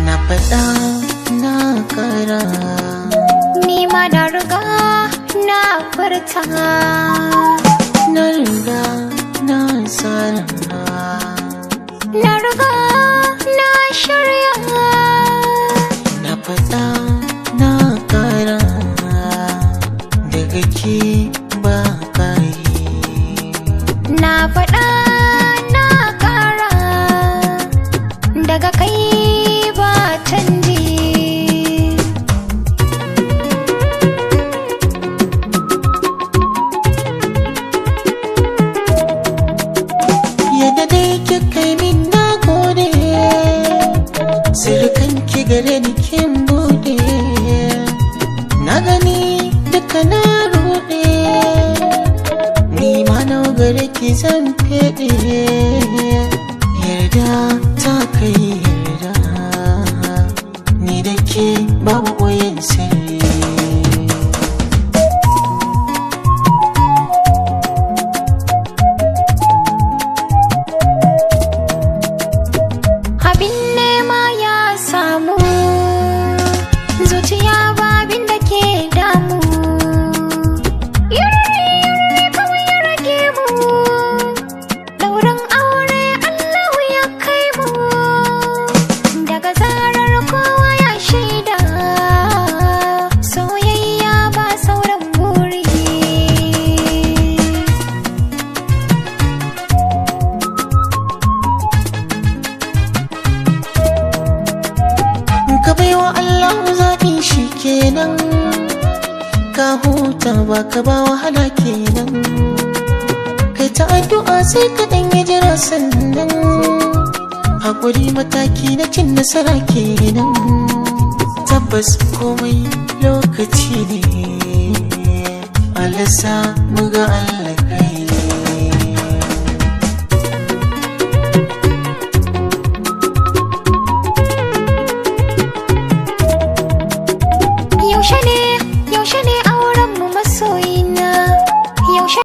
Na faɗa na kara. Ni ma na riga na furta. Na riga na tsara. Na riga na shirya. Na faɗa na kara. Daga ke ba kai. Na faɗa na ƙara. Daga kai ba canji. Yadda dai kika yi min na gode. Sirkan ki gare ni kin bude. Na gani duka na rude. Ni ma na gare ki zan fede. Yarda ta kai yarda. Ni da ke babu boyen sirri. Abin nema ya samu, zuciya babin da ke damu. Yurri yurri kawai ya rage mu, daurin aure Allahu ya kai mu. Daga zarar kowa ya shaida, soyayya ba sauran buri. Ka baiwa Allah zaɓi shi kenan. Ka huta ba ka ba wahala kenan. Kai ta addu'a sai ka ɗan yi jira sannan. Hakuri mataki na cin nasara kenan. Tabbas komai lokaci ne. Alasa muga Allah.